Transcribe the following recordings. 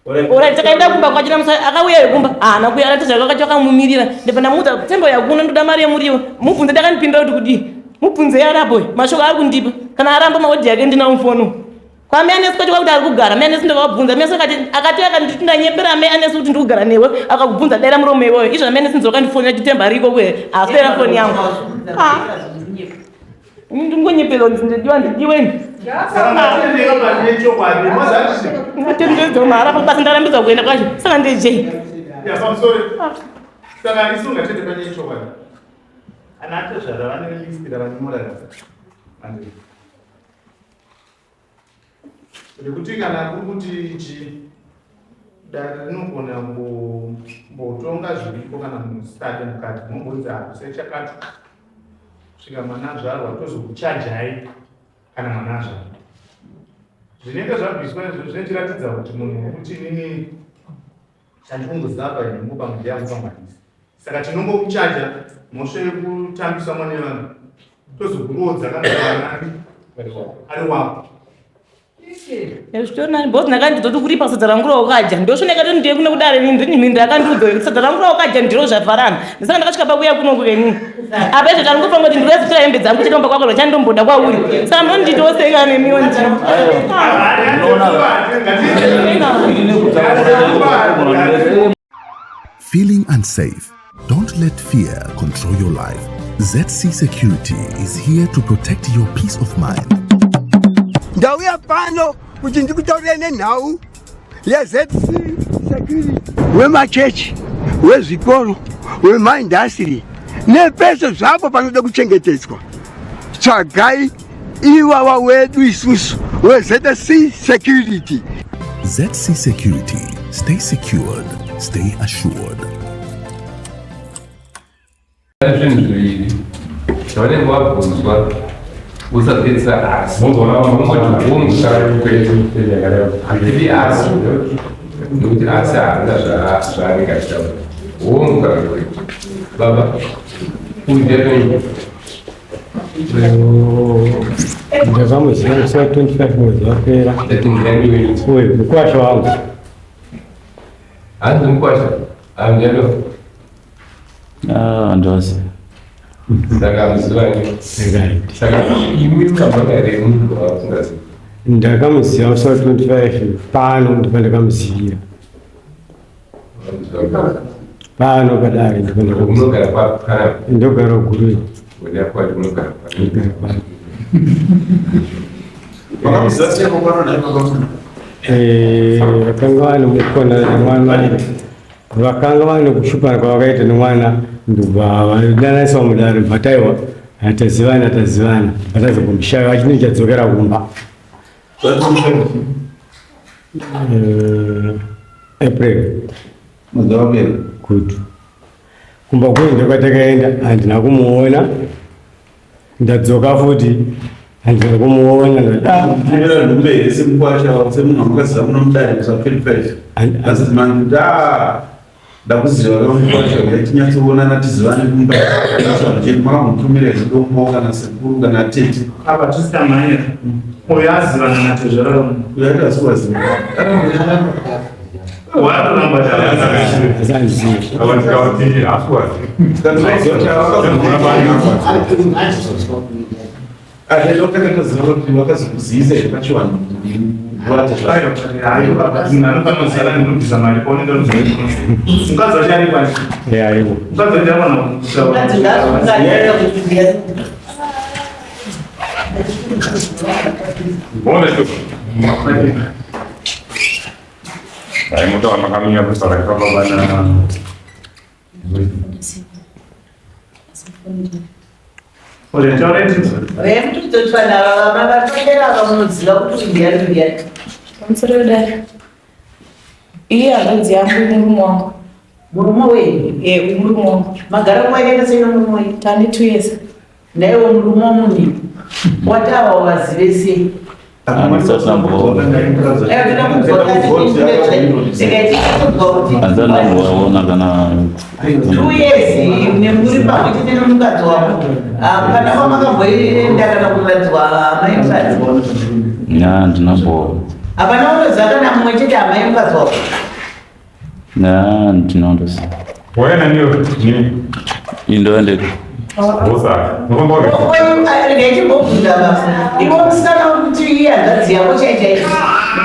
Ora takaenda kumba kwachina musa akauya kumba haana kuuya aratidza zvakacho akamumirira ndibva ndamuudza tembo yakuno ndoda mari yemuriwo mubvunze ndakandipindura kuti kudii mubvunze yarapo mashoko ari kundipa kana aramba maodhi yake ndinawo mufoni kwamai Anesi kwacho kwakuti ari kugara mai Anesi ndakavabvunza mai Anesi akati akati akanditi ndanyepera mai Anesi kuti ndiri kugara newe akakubvunza daira muromo iwoyo izvo mai Anesi ndokandifonera chitemba riko kwe haasi daira foni yangu ah. Ndingonyepera kunzi ndidiwa ndidiweni. Ngatendedzwa mahara pabasa ndarambidzwa kuenda kwacho saka ndejei. Saka isu ngatende pane chokwadi. Ana atezvara vane list ravanyora ka. Nekuti kana kuri kuti chi dare rinogona kumbotonga zviripo kana musade mukati mombonzi hakusai chakati kusvika mwana azvarwa tozokuchajai kana mwana azvarwa zvinenge zvabviswa izvo zvinotiratidza kuti munhu wekuti inini chandikungoziva apa ndingopa mudhi yangu pamwanisi saka tinongokuchaja mhosva yekutambisa mwana wevanhu tozokuroodza kana mwana ari wako Zvitori nani because ndakandidza kuti kuripa sadza rangu rawakadya ndosvona ikati ndiye kuno kudare nini ndini mhindura akandiudza kuti sadza rangu rawakadya ndiro zvavharana ndisaka ndakasvika pakuya kuno kuvenini apa izvo chanongofunga kuti ndiri kutora hembe dzangu chete kwako chandomboda kwauri saka munonditoseka nemiwo ndi Feeling unsafe? Don't let fear control your life. ZC Security is here to protect your peace of mind. Ndauya pano kuti ndikutaurire nenhau yeZC Security wemachechi, wezvikoro, wemaindastiri nepese zvapo panoda kuchengetedzwa. Tsvagai iwawa wedu isusu weZC Security. ZC Security. Stay secured, stay assured. Zvinhu zviviri zvavanenge vabvunzwa usapedzisa asi ungoti hongu hatidi asi nekuti asi haana zvaanenge achitaura hongu kana kwete baba uyu ndiani Ndakamuziva musi wa 25 mwedzi wapera. Uyu mukwasha wangu. Hanzi mukwasha? Hamjalo. Ah, ndozi. Saka muzivani. Right. Saka imi mukabanga here munhu wamusingazivi? Ndakamuziva musi wa 25 pano ndipo ndakamuzivira. Pano padare ndipo ndakamuziva. Unogara papi kana Ndogara Guruve. Unogara unogara papi? Ndogara pano. Makamuziva sei pano nhai baba munhu? Eh, vakanga vane mukona nemwana vakanga vane kushupana kwavakaita nemwana ndobva vadananisa mudare bva taiwa tazivana tazivana vatazokumishaya vachine chadzokera kumba Eh, April Mwedzi wapera. good kumba kwenyu ndokwatakaenda handina kumuona ndadzoka futi handina kumuona ndati, "Ah, Ndinoda nhumbe here semukwasha semunhu wamakaziva muno mudare musi wa 25. Asi manje kuti ah ndakuziva kamukwasha uya tinyatsoonana tizivane kumba. Chivanhu chedu makamutumira here dombo kana sekuru kana tete. Apa tisikamhanyira. Uyo azivana natezvara. Uyo ati asi waziva. Watoramba asandizivi." Takatoziva kuti vakazokuzivisa here pachivanhu mukadzi wacho ari pachi Eh, aripo. mukadzi wacho awana Pamusoro wedare. Iye hanzvadzi yangu nemurume wangu. Murume wenyu? Eh, uyu murume wangu. Magara nguva yakaita sei nomurume wenyu? Tane 2 years. Naiwo murume womunhu wati ava wazive sei? Handisati ndambovaona kana 2 years nemuri pamwe chete nomukadzi wako kana kwamakamboenda kana kuratidzwa mai mukadzi ya ndinamboona. Hapana unoziva kana mumwe chete hama yemukadzi wako. Na ndinondoziva. Wena niyo ni Indoendeka. Rosa. Nofamba wega. Rega ichimbobvunza basa. Iwe musikana uri kuti iye hanzvadzi yako chai chai.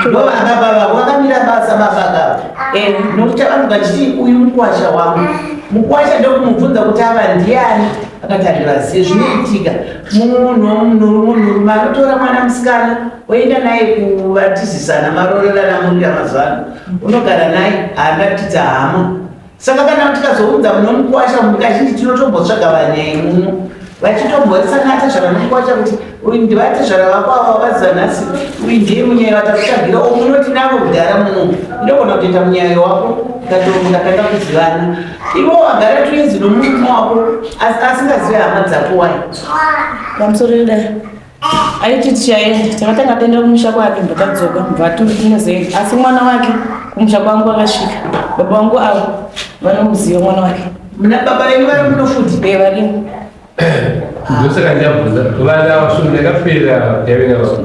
Ndo baba vako vakamira basa baba kava. Nokuti vanhu vachiti uyu mukwasha wangu. Mukwasha ndokumubvunza kuti ava ndiani akati handivazive zvinoitika. Munhu munhurume anotora mwana musikana oenda naye kuvatizisana maroorerana murira mazuva ano. Unogara naye haangatidza hama. Saka kana tikazounza muno mukwasha kazhinji tinotombotsvaga vanyai muno vachitomborisana atezvara nomukwasha kuti uyu ndivatezvara vako ava vaziva nhasi uyu ndiye munyai vatakutsvagira o muno tinavo kudhara muno inogona kutoita munyai wako ndakatanga kuzivana ivo wagara tuinzi nomurume wako asingazive hama dzako wai Pamusoro dai aiti tichaenda takatanga taenda kumusha kwake mbva tadzoka mbva turi tinozoenda asi mwana wake kumusha kwangu akasvika baba vangu avo vanomuziva mwana wake. Muna baba venyu vari muno futi? E varimo. Ndosaka ndabvunza vana vasvondo yakapera yave navo.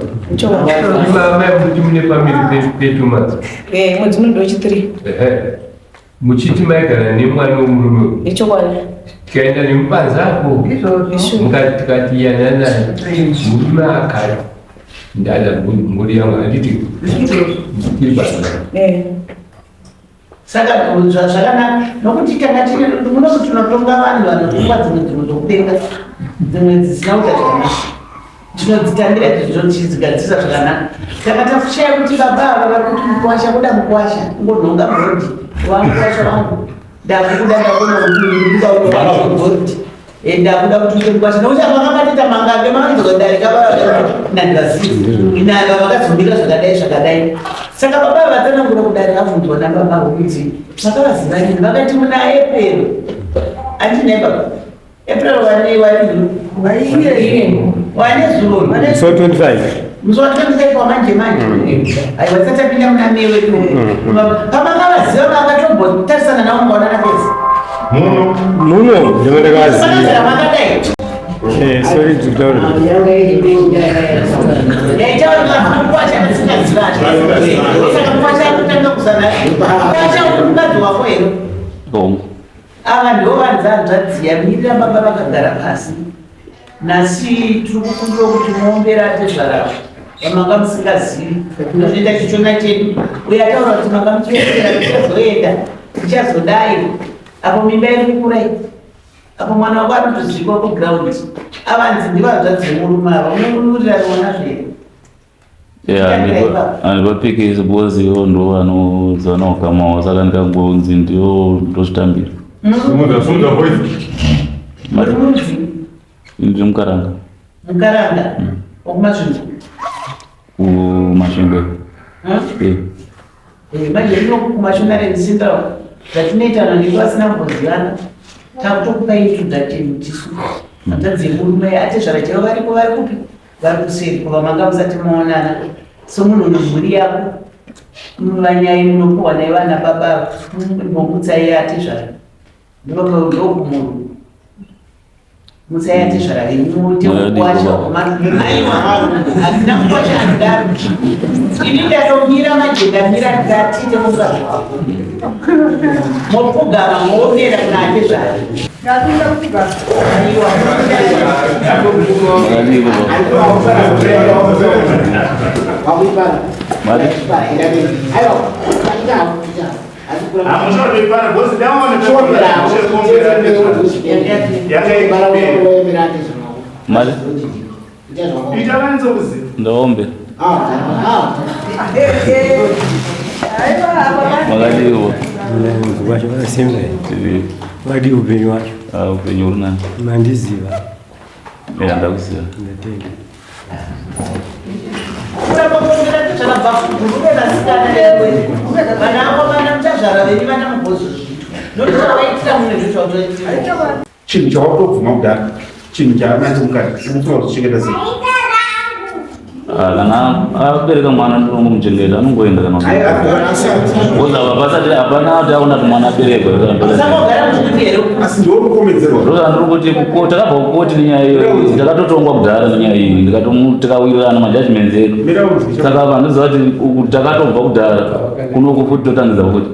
Imama yekuti mune pamiri pe2 months. E mwedzi uno ndochi3. Ehe. Muchiti maigara nemwana wemurume Ichokwadi. Tikaenda nemupanzi apo mukati tikati yanana murume akati ndada mhuri yangu handiti tiri basa. Eh. Saka zvakanaka nokuti tanga tine muno tinotonga vanhu vanotongwa dzimwe dzimwe dzokupenga dzimwe dzisina kuita zvakanaka tinodzitambira idzodzo tichidzigadzirisa zvakanaka. Saka takushaya kuti baba ava vari kuti mukwasha kuda mukwasha kungonhonga bhodhi wamukwasha wangu ndakuda ndakuona kuti bhodhi ndakuda kuti uite mukwasha nokuti apa vakabatita mangange makanzodarika nandivazivi inava vakazomira zvakadai zvakadai. Saka baba vatsanangura kudari vabvunzwa nababa kuti makavaziva nini vakati muna April andine baba April wane wane zuro Musi wa 25. Musi wa 25 wamanje manje aiwa tisati tapinda muna May wedu pamakavaziva vakatombotarisana navo mukaonana pese Muno. Muno ndimo ndakavaziva. Pakazara makadai. Eh, sorry kutaura. Yaitaura mukwasha ndisingaziva saka mukwasha akutanga kuzana mukwasha uri mukadzi wako here? Hongu. Ava ndivo vanzanzvadzi yamirira baba vakagara pasi. Nhasi tiri kukumbira kuti muombera atezvara vamanga musingazivi ndozvinoita chichona chedu uyo ataura kuti manga muchiendera tichazoenda tichazodai apo mimba iri kukura iyi apo mwana wako anotozikwa kuground avanzi ndivanzvadzi vemurume ava unowirirana nazvo here? Handipapikisi because ivo ndo vanozivana ukama saka ndikangonzi ndivo ndozvitambira. Sumudza sumudza voice. Murudzi? Ndiri mukaranga. Mukaranga wakuMasvingo? KuMasvingo. Eh. Manje ino kuMashonaland Central zvatinoita vanhu vasina kumbozivana takutokupa introduction tisu hanzvadzi yemurume atezvara chaivo variko vari kupi vari kuseri kuva manga musati maonana somunhu une mhuri yako vanyai munopuhwa nai vana baba momutsai atezvara ndokumuru mutsai atezvara venyu muite mukwasha. Aiwa, hazina mukwasha anodaro. Ini ndatomira manje ndamira ndatite mukadzi wako mopfugama moomera kuna atezvara. Aiwa. Makadiko baba? Mari? Hamuchoripana because ndaona yanga ichipera. Mari? Ita vanitsokuziva. Ndaombera. Makadiko? Wacho vakasimba. Tiri. Wadii upenyu wacho? Ah, upenyu uri nani. Mandiziva. Ya, ndakuziva. Ndatenda. Kuramba kuongera tezvara bvakuguruve vasikana vana vakomana muchazvara venyu vana mugozozviitwa nokuti zvavaitira mune zvezvautoitira. Chinhu chawatobvuma kudhara, chinhu chaanacho mukati, unofunga kuchichengeta sei? Ah, kana abereka mwana ndinongomuchengeta anongoenda kana because apa pasati hapana kuti aona kuti mwana aberekwa asi ndiwo mukomedzerwa ndosaka ndiri kuti takabva kukoti nenyaya iyo takatotongwa kudhara nenyaya iyi tikawirirana majudgments edu saka apa handiziva kuti uku takatobva kudhara kunoku futi totangidza futi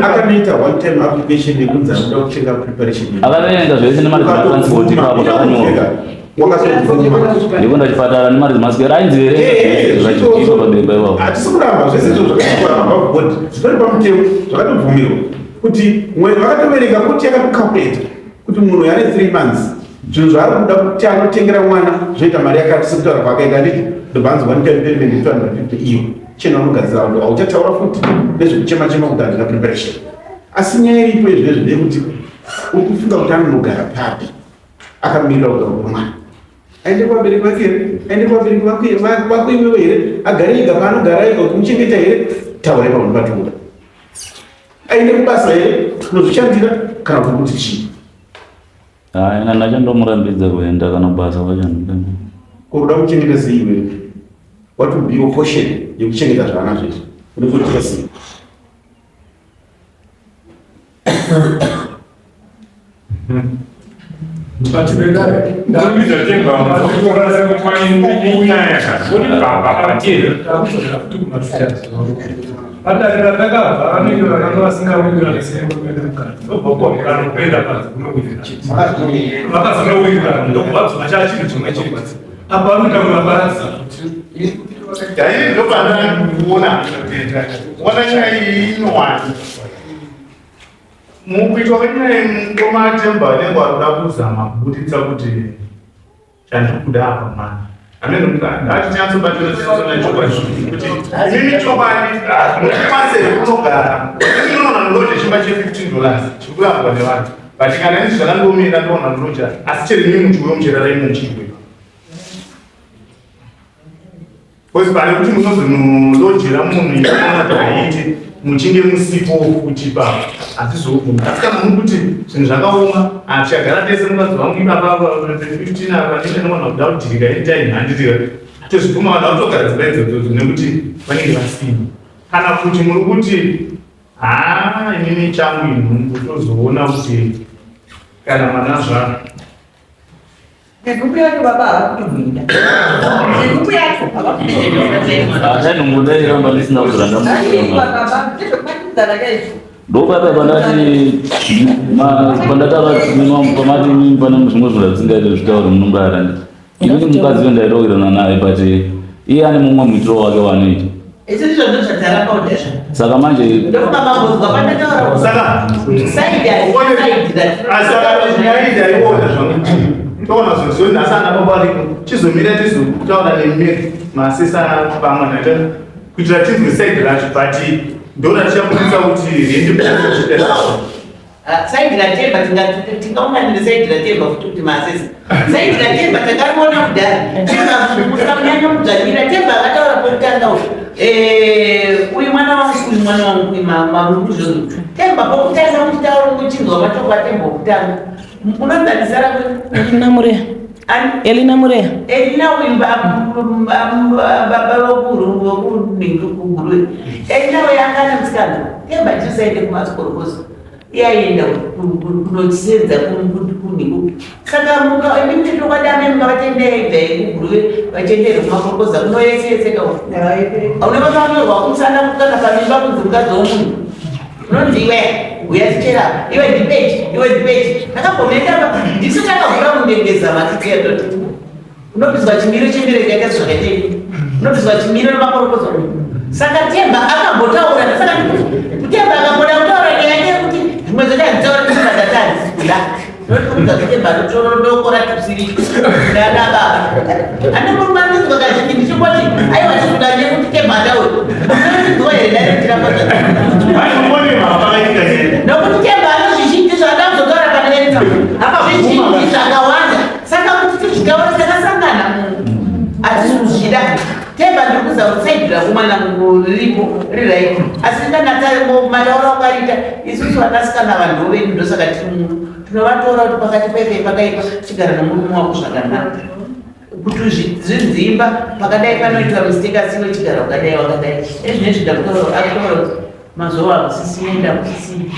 akanoita one time application yekunzi anoda kutenga preparation akaverenga zvese nemari dzematransport ipapo zvakanyorwa ndikuenda chipatara nemari dzemasikero ainzi verenga zvachiiswa pabepa ipapo hatisi kuramba zvese izvo zvakaitwa above board zvitori pamutemo zvakatobvumirwa kuti vakatoverenga kuti yakatocalculata kuti munhu uyu ane 3 months zvinhu zvaari kuda kuti anotengera mwana zvoita mari yakati sekutaura kwaakaita handiti ndobva anzi one time payment 250 iyo chena unogadzira vanhu hauchataura futi nezvekuchema chema kuti handina preparation asi nyaya iripo izvezvi ndeyekuti uri kufunga kuti anonogara papi akamirira kugara kwemwana aende kuvabereki vake here aende kuvabereki vako iwewe here agare ega paanogara ega kuti muchengeta here taurai pamunhu patikuda aende kubasa here unozvishandira kana kuti kuti chii Hayi, ina ndachandomurambidza kuenda kana kubasa kwacho. Ko uda kuchengeta sei iwewe? What will be your portion yekuchengeta zvana zvezvi? Unenge sei? Padare ratakabva vanenge vakanga vasingawirirani semurume nemukadzi ndobva kuwamukana kuenda panze kunowirirana vakazonowirirana ndobva vabva chaa chinhu chimwe chete apa vanotaura basa Dai ndopandikuona kuona nyaya iyi inowani mukuitwa kwenyaya mukoma Temba vanenge vari kuda kuzama kubuditsa kuti chandiri kuda apa mwana amene ngatinyatsobatira chokwadi kuti imimi chokwadi mukwanise kunogara inoona ndinoje chimba che15 dollars chiri kurambwa nevanhu but kana ini zvakandiomera ndoona ndinoja asi chero imimi muchiuyo muchirara imo muchigwe because pane kuti munozonolojera munhu inoona kuti haiti muchinge musipo futi ipapo hazvizobvumi asi kana muri kuti zvinhu zvakaoma hatichagara tese mukadzi wangu ipapa 15 apa ndinoona kuda kudhirika anytime handiti tozvibvuma vanhu vakutogara dzimba idzodzo nekuti vanenge vasina kana kuti muri kuti haa inini changu inhumbu tozoona kuti kana mwana zvaro Nhumbu yacho baba havakutomboida. Nhumbu yacho havakutomboida. Achanhumbu ndairamba ndisina kuzora Aiwa ndamuaa baba, ndezvekubatanidzana kaizvo. ndopapa pandati pandatava pamati imimi pane zvimwe zvinhu zvatingaite zvitaure munongara inini mukadzi uyo ndaitowirirana naye but iye ane mumwe muitiro wake waanoita Isu ndizvo ndozvataramba kudazvo. saka manje Ndofunga mambozwa pandataura. Saka Side side that. asi nyaya iyi ndaiona zvangu toona zvinhu zvoni asi ana baba varipo chizomira tizotaura nemiri masesa pamwe naita kuitira tinzwe side racho but ndona tichabudisa kuti rendi Side raTemba tingaunganire side raTemba futi kuti maasesa. Side raTemba takariona kudhara. Temba musanyanya kudzvanyira. Temba akataura pokutanga uyu. Uyu mwana wangu uyu mwana wangu uyu maruru zvozvo. Temba pokutanga muchitaura muchinzwa mashoko aTemba okutanga. Unonzanisa rako Elina Mureya. Elina Mureya. Elina uyu baba vokuguruve. Elina uyu anga ane musikana. Temba tisaende kumasikorokoso. Iye aienda kunosenza kunhingo. Saka muka imi muchitokwadi amai mukavatendera ibvai kuguruve vachiendere kumakorokoza kunoyeseyeseka uku. Hauna vakanyorwa kumusana kana pamimba kunzi mukadzi womunhu. Unonzi iwe uya tichera iwe ndipechi iwe ndipechi. Takambomenda ndisu takavhura mundengeza matiti atoti. Unobviswa chimiro chemiro ikaita zvakaitei. Unobviswa chimiro nemakorokoza. Saka Temba akambotaura saka Temba akamboda kutaura nyaya yekuti zvimwe zvacho handitaura kuti madatari kuda. Ndokuudza kuti Temba ndotorondokora tusiri ndana baba. Andomumanidzwa kazhinji ndichingoti aiwa tikuda nekuti Temba ataura. Unonzwa here dai kutiramba Nokuti Temba anozvizhinji zvaakazotaura pane zvizhinji zvakawanda. Saka kuti tizvitaure takasangana hatisi kuzvida. Temba ndiri kuza kusaidira kumwana riripo riright asi kana mataura ukarita isusu vanasikana vanhu vedu ndosaka tiri muno tinovatora kuti pakati paipai pakaipa chigara nomurume wako zvakanaka. Kuti zvinzimba pakadai panoitwa mistake asi iwe chigara wakadai wakadai. Ezvinezvi ndakutaura akutaura mazuva akusisine ndakusisine.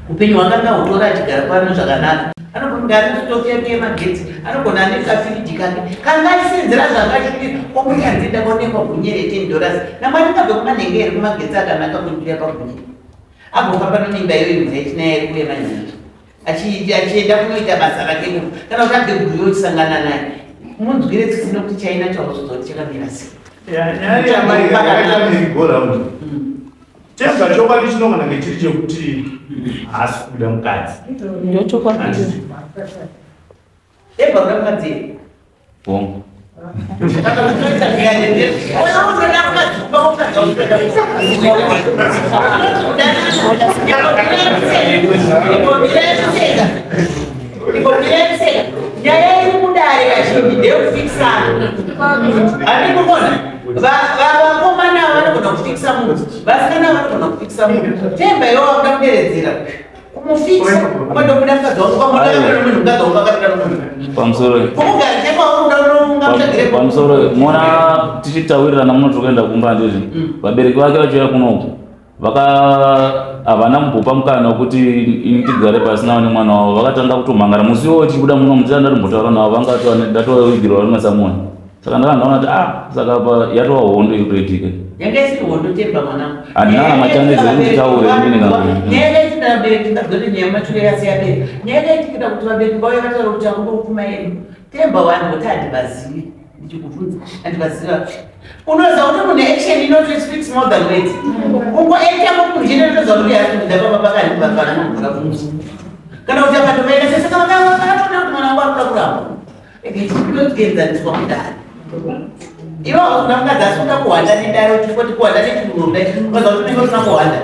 Upenyu hwakanga hutora achigara pano zvakanaka. Anogona ane stofu yake yemagetsi, anogona ane kafiriji kake. Kanga achisenzera zvakashukira kwakuti hanzi ndakaonekwa gunye re 10 dollars. Namwari ndabva kumanhenge here kumagetsi akanaka kundiuya pagunye. Agofamba nomimba iyoyo mvura ichinaya iri kuuya manhingi. Achienda kunoita basa rake munhu kana kuti abve guyo uchisangana naye. Munzwire tsitsi nokuti chaina chauzodza kuti chakamira sei. Nyaya yamai yakaita merry-go-round. Tega chokwadi chinogona kunge chiri chekuti haasi kuda mukadzi. Ndochokwadi. Tega kuda mukadzi here? Hongu. Nyaya iri mudare kazhinji ndeyekufikisana. Handikukona. Vakomana vanogona kufikisa munhu, vasikana vanogona kufikisa munhu. Temba iwe wakuda kuderedzera kumufikisa kwandokuda mukadzi wangu kwamuda munhu mukadzi wangu akapinda nomunhu. Pamusoro. Kumugara temba wakuda unongamutsvagire. Pamusoro mona tichitaurirana muno tiri kuenda kumba handizvi. Vabereki vake vachiuya kunoku. Vaka havana kumbopa mukana wekuti ini tigare pasi navo nemwana wavo vakatanga kutomhangara musi iwowo tichibuda muno mudzira ndatombotaura navo vanga ndatovigirwa nemasamoni saka ndakanga ndaona kuti ah saka apa yatova hondo iri kutoitika Yanga isiri hondo temba mwanangu. Handina kana machange dzekuti titaure inini kana Nyaya yakaitikira vabereki ndingagoti nyaya yemature yasi yapera. Nyaya yakaitikira kuti vabereki vauya vataura kuti akungopfuma yedu. Temba wanhu kuti handivazivi. Ndichikubvunza handivaziva. Unoziva kuti munhu action inoti speaks more than words. Ungo acta munhu chete unotoziva kuti haasi kuda baba pakati baba anogura kunzi. Kana kuti akatovaenda sese kana vakatoona kuti mwana wangu akuda kuramba. Inoenzaniswa kudaro. Iwe hauna mukadzi asi unoda kuhwanda nedare uchingoti kuhwanda nechirungu kudai unoziva kuti unenge usina kuhwanda.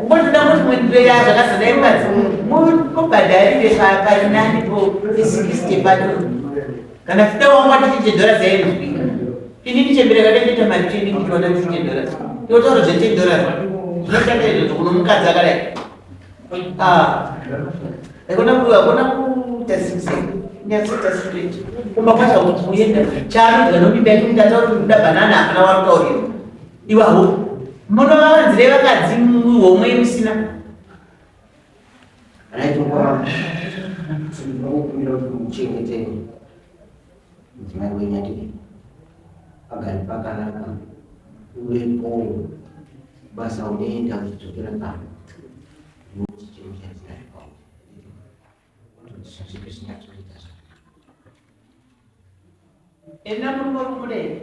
Ungotoda kuti muenderea zvakazodai mukadzi mubhadharire pari nani po 60 pato. Kana fita wangu ati 50 dollars yainzwika. Ini ndichembere kada ndoita mari cheni ndichiwana 50 dollars. Yotaura zve 10 dollars. Zvinoshanda izvozvo kuno mukadzi akadai. Ah. Hakuna ku hakuna kuita six. Nyatsoita straight. Kumba kwacho kuti uende. Chaanodya nomimba yake kuti ataure kuti kuda banana hapana warutaurira. Iwaho. Munovavanzirei vakadzi muhomwe musina. Ndinokumbira kuti muchengete mudzimai wenyu ati agare pakanaka uvepo basa unoenda uchidzokera pano Enda murume uri kumuda here?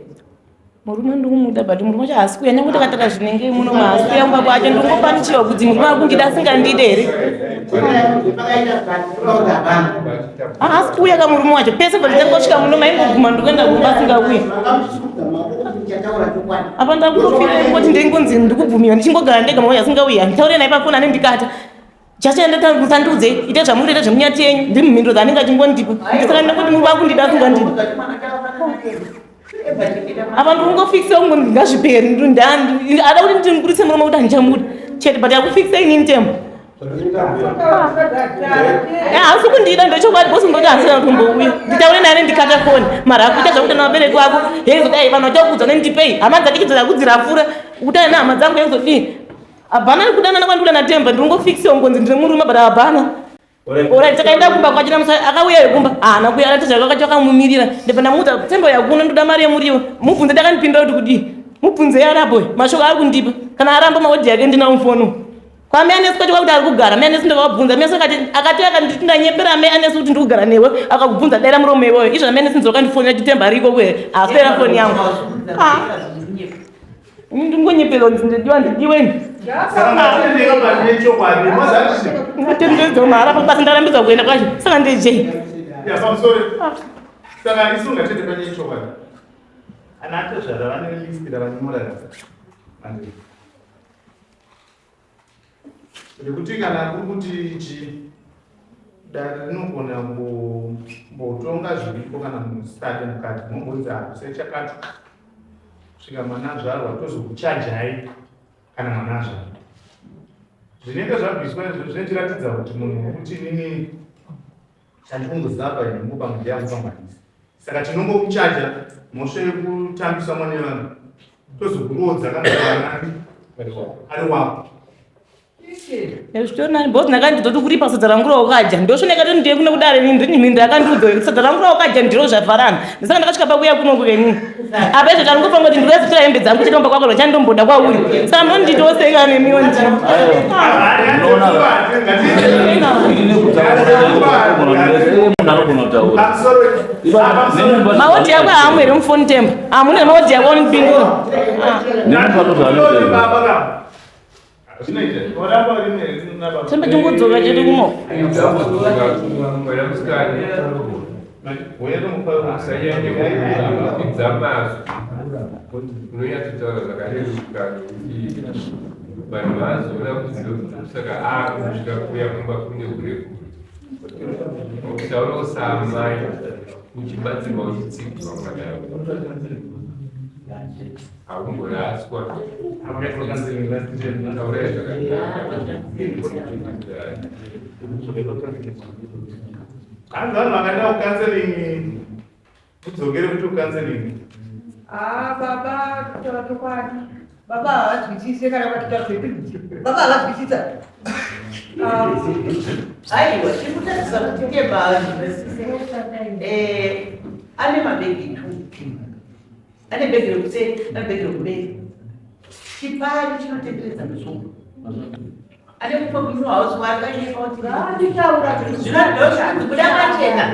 Murume ndikumuda but murume wacho haasi kuuya nyange takataka zvinenge muno haasi kuuya kumba kwacho ndingopanichiwa kuti murume akundida asingandide here haasi kuuya ka murume wacho pese panditangosvika muno maingoguma ndikuenda kumba asingauyi apa ndakutofira kuti ndingonzi ndikubvumiwa ndichingogara ndega murume wacho asingauyi handitaure naye pafoni anondikata Chachaenda musandiudze ita zvamuri kuita zvemunyati yenyu ndiri mhinduro dzaanenge achingondipa saka ndinongoti muri vakundida asingandidi apa ndikungofikisa kungo ngazviperi ada kuti ndimburitse murume kuti handichamuda chete but akufikisa inini tembo haasi kundida ndochokwadi bosi ndoti haasina kutombouya nditaure naye ndikata foni mara akuita zvakuita navabereki vako hezodai vanhu vachakuudza nendipei hama dzake chidzora kudzirafura kutana nehama dzangu hezodii Hapana kudanana kwandikuda naTemba ndinongofixiwa ngonzi ndine murume but hapana. Alright takaenda kumba kwachina musa akauya here kumba haana kuuya aratidza zvakacho akamumirira ndibva ndamuudza Temba uya kuno ndoda mari yemuriwo mubvunze ndakandipindura kuti kudii mubvunze arapo mashoko ari kundipa kana aramba maodhi yake ndinawo mufoni kwamai Anesu kwacho kwakuti ari kugara mai Anesu ndakavabvunza mai Anesu akati akati akanditi ndanyepera mai Anesu kuti ndiri kugara newe akakubvunza daira muromo iwoyo izvo mai Anesu ndzokandifonera chitemba ariko kuhere haasi kudaira foni yangu ah. Ndingonyepera kuti ndidiwa ndidiweni. Ngatendedzwa mahara pabasa ndarambidzwa kuenda kwacho saka ndejei. Saka isu ngatende pane chokwadi. Ana atezvara vane list ravanyora. Nekuti kana kuri kuti chi dare rinogona kumbotonga zviripo kana musade mukati mombonzi abvisai chakati kusvika mwana azvarwa tozokuchajai kana mwana azvarwa zvinenge zvabviswa izvo zvinotiratidza kuti munhu wekuti inini chandikungoziva apa inongopa mudhi yangu pamwanisi. Saka tinongokuchaja mhosva yekutambisa mwana wevanhu tozokuroodza kana mwana ari wako. Zvitori nani because ndakandidza kuti kuripa sadza rangu rawakadya ndosvo ndakati ndiye kuno kudare ini ndini mhinduro yakandiudza kuti sadza rangu rawakadya ndiro zvavharana ndisaka ndakasvika pakuya kuno kuvenini apa izvo chanongofunga kuti ndiri kuzotora hembe dzangu chete kumba kwako chandomboda kwauri saka munonditoseka nemiwo ndi maodhi yako haamwe here mufoni temba hamuna maodhi yako anondipindura. Temba tingodzoka chete kuno. Usanyanye mazwi, unonyatsotaura zvakareruka nekuti vanhu vazoona kuti saka akusvika kuya kumba kune urekure. Utaurawo saamai uchibatsirwa uchitsigirwa mwana haumboraswa. Taurai zvakanaka. Hanzi vanhu vakaenda kucounseling, udzokere kuti kucounseling. Ah, baba, kutaura chokwadi. Baba havanzwisise kana vachitaura zvepi. Baba havanzwisisa. Aiwa, tiri kutarisa kuti Temba ane mabhegi two. Ane bhegi rekuseri, ane bhegi rekumberi. Chipari chinotenderedza musoro. Ane kumwe kuno house wakanyepa kuti Nganditaura. Zvinodhosha kuda pachena.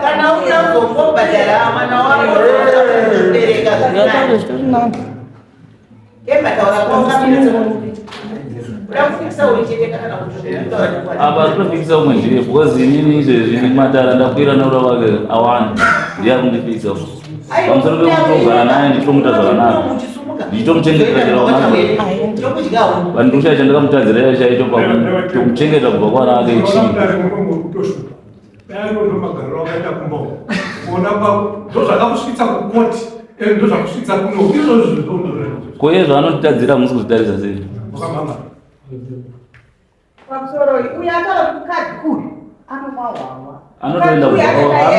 Kana uya uzombobhadhara mwana wako kubereka zvinani. Temba taura kwaungamira kuda kufikisa uyu chete kana kuti kutaura chokwadi. Apa zvinofikisa umwe ndiye because inini izvezvi matara ndakwira neura wake awanda ndiye akundifikisa pamusoro pekutogara naye ndichitomuita zvakanaka ndichitomuchengetera chero Chokudyawo. Vanhu ndikushaya chandakamutadzira chaicho pakutomuchengeta kubva kwana ake chii. Kutoshuka dai ndo magariro akaita kumba uko kuona kwako ndozvakakusvitsa kukoti, ndozvakusvitsa kuno izvozvo zvindondozvo. Ko iye zvaanotitadzira musi kuzvitarisa sei? Wakamama. Pamusoro uyu ataura kuti mukadzi uyu anomwa hwahwa. Anotoenda kubhawa,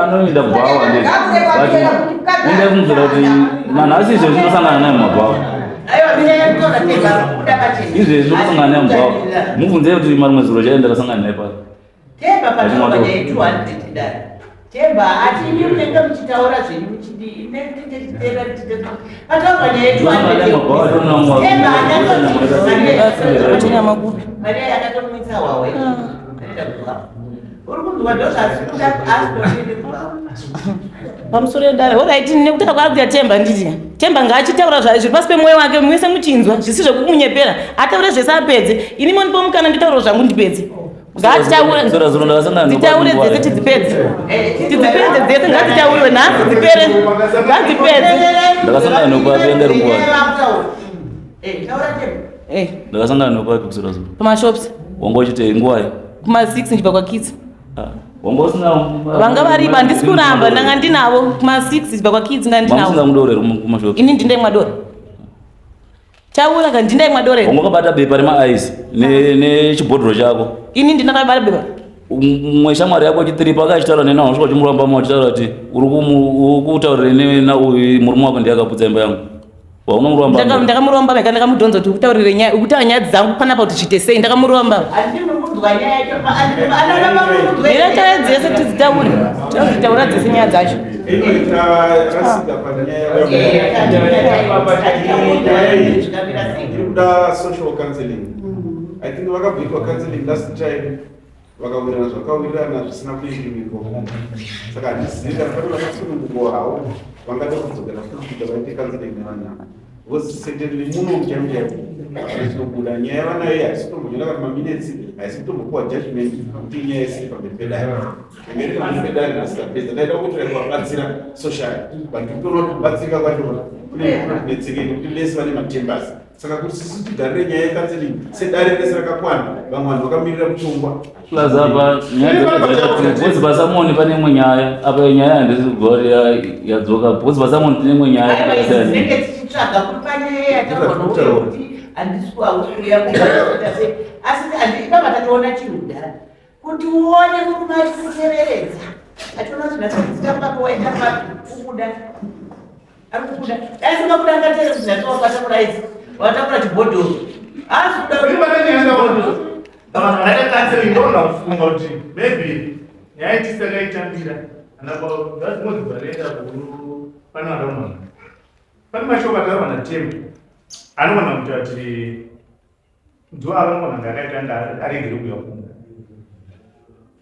anoenda kubhawa ndizvo, but ende kumudzora kuti nanhasi izvezvi ndosangana naye mumabhawa. Aiwa, mina yakutaura Temba kuda pachena. Izvezvi ndosangana naye mubhawa, mubvunzei kuti marimwe zuro chaiye ndakasangana naye pasi. Temba pataura nyaya ye200 dare. Temba ati imi munenge muchitaura zvenyu muchidii netichitera pataurwa nyaya ye200. Temba Chinyama kupi? Mari yakatomwisa hwawe. Anoenda kubva. Uri kunzwa ndozvasikuda asitoende kubva. Pamusoro yedare, alright, nekutaura kwaari kuita Temba, nditi Temba ngaachitaura zviri pasi pemwoyo wake, mwese muchinzwa zvisi zvekumunyepera. Ataure zvese apedze. Ini mondipa mukana nditaure zvangu ndipedze. Ngaachitaure. Zuro zuro ndakasangana Titaure dzese tidzipedze, tidzipedze dzese, ngadzitauriwe nhasi dzipere, ngadzipedze. Ndakasangana nopapi yanga iri nguva? Taura Temba. Ndakasangana nopapi kusura zuro? Pamashops. Wanga uchitei nguvayo? Kuma6 ndichibva kwakitsi. Wanga usina? Vanga varipo, handisi kuramba, ndanga ndinavo kuma6 ndichibva kwakitsi, nga ndinavo. Mamusinga mudore kumashops? Ini ndindaimwa dore, taura ka, ndindaimwa dore. Wanga wakabata bepa remaaisi nechibhodhoro chako. Ini ndinakabata bepa? Mumwe shamwari yako chitiripo akachitaura nena, wasvika uchimuramba ma uchitaura kuti uri kutaurire nauyu murume wako ndiye akaputsa imba yangu, waunomuramba. Ndakamuramba meka, ndakamudhonza kuti ukutaurire nyaya, ukutaura nyaya dzangu panapa kuti zviite sei, ndakamuramba. Handii muri kunzwa nyaya yacho anoramba muri kunzwa. Mira taya dzese tidzitaure, tinodzitaura dzese nyaya dzacho. Inoita rasika panyaya iri kuda social counseling. I think vakabhoitwa counseling last time, vakawirirana zvakawirirana zvisina kuimplementwa. Saka handizivi kana pane vakasunungurwa havo vangada kudzokera futi kuita vaite counseling nevanhu ava, because certainly muno chaimo chaimo chinobuda nyaya yavanayo iyi haisi kutombonyora kana maminutes, haisi kutombopuwa judgment kuti inyaya isiri pamberi pedare. Inge iri pamberi pedare nhasi tapedza. Ndaida kuti kuvabatsira social, but kutoona kuti kubatsirika kwacho kune kunotibetserei nekuti vese vane matembers. Saka kuti sisu tigarire nyaya yecounseling sedare rese rakakwana, vamwe vanhu vakamirira kutongwa. Plus apa nyaya dzakaita because pasamoni pane imwe nyaya apa, nyaya handisi kubva kuti yadzoka because pasamoni tine imwe nyaya Aiwa, yakasiyana. dzinenge tichitsvaga kuti panyaya yataurwa nouyo kuti handisi kuauya kuita sei, asi ipapa tatoona chinhu kudhara kuti uone murume achikuteveredza. Achiona kuti nhasi dzitambako waenda papi kubuda. Ari kubuda. Dai singabuda angatere kuti nhasi wakatakura idzi. Watakura chibhodhoro. Haasi kuda kuti Vanhu vakaita counseling ndoona kufunga kuti maybe nyaya yetisakaitambira anabazimodzi vanoenda kuru pane vanaumana pane mashoko ataurwa naTembo anogona kuita kuti ndo anogona kunge akaita anga aregere kuuya kumba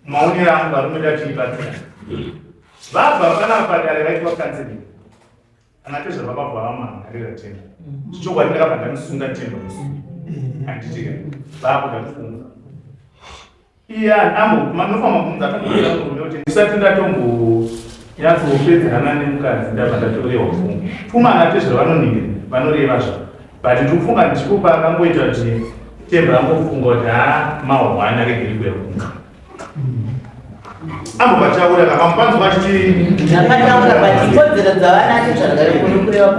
maonero angu varume ndatiibatsira vabva panapa padare vaitwa counseling Ana tezvara baba vavamhangarira Temba. Chichokwadi ndakabva ndamusunga Temba musi. Handitika. Vakuda kufunga. Iye ambo manofamba kunza atomboita murume kuti ndisati ndatombo nyatsopedzerana nemukadzi ndabva ndatorewa pfuma. Pfuma ana tezvara vanoningira vanoreva zva. But ndikufunga ndipo pakangoita kuti Temba angofunga kuti haa mahwani aregere kuya kumba. Ambopataura ka mamupanzi vachiti ndakataura but ikodzero dzavanacho zvakare kuno kureva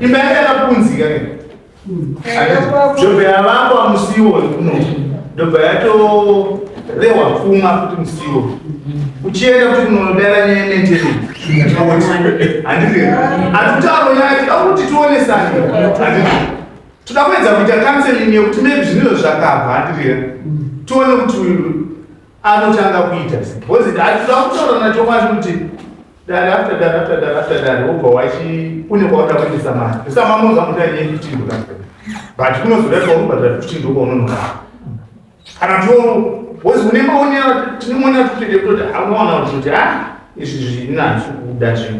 imba yake yakapunzika ke ndobva yavakwa musiwo kuno ndobva yatorehwa pfuma futi musiwo uchienda kuti kunonodara nyaya yemaintenance handiti hatitauro nyaya akuti tionesane handiti Toda kuedza kuita counseling yekuti maybe zvinhu zvakabva handirira tione kuti uyu anotanga kuita sei because hatitoda kutaura nacho kwacho kuti dare after dare after dare after dare wobva wachi une kwauda kuendesa mari isamamonza muti anyeye 15 dollars but kunozoda kwaunobhadhara 15 ndokwaunonoka kana to because une maonero tine maonero atikutoita kutoti unowana kuti ah izvi zvinazvo kuda zvinhu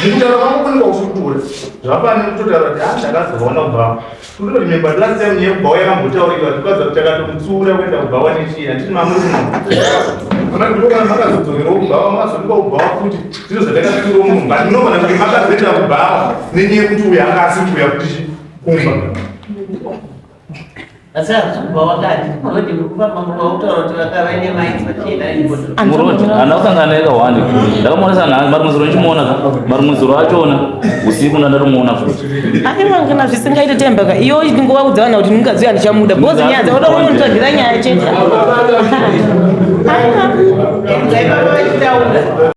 mukutaura kwangu kune kwausiri kutora zvapane kutotaura kuti ah ndakazoona kubva kuto remember last time nyaya yekubhawa yakambotaurika tikwaza kuti takatomutsiura kuenda kubhawa nechii handiti mamuri kuno ndokana makazodzokerawo kubhawa makazodikwa kubhawa futi ndizvo zvatakatsiurawo munhu but munogona kuti makazoenda kubhawa nenyaya yekuti uyu anga asiri kuuya kuti kumba Asi hazvisi kubva wakati murodi mukufamba mukutaura kuti vakava nemai vachienda murodi handina kusangana naye kahwani ndakamuona sanhasi marimwe zuro ndichimuona ka marimwe zuro achona usiku ndandatomuona futi aiwa kana zvisingaite tembaka iyo nguva kudza vanhu kuti mukadzi uyu handichamuda bhozi nyaya dzaoda kunonitsvagira nyaya chete.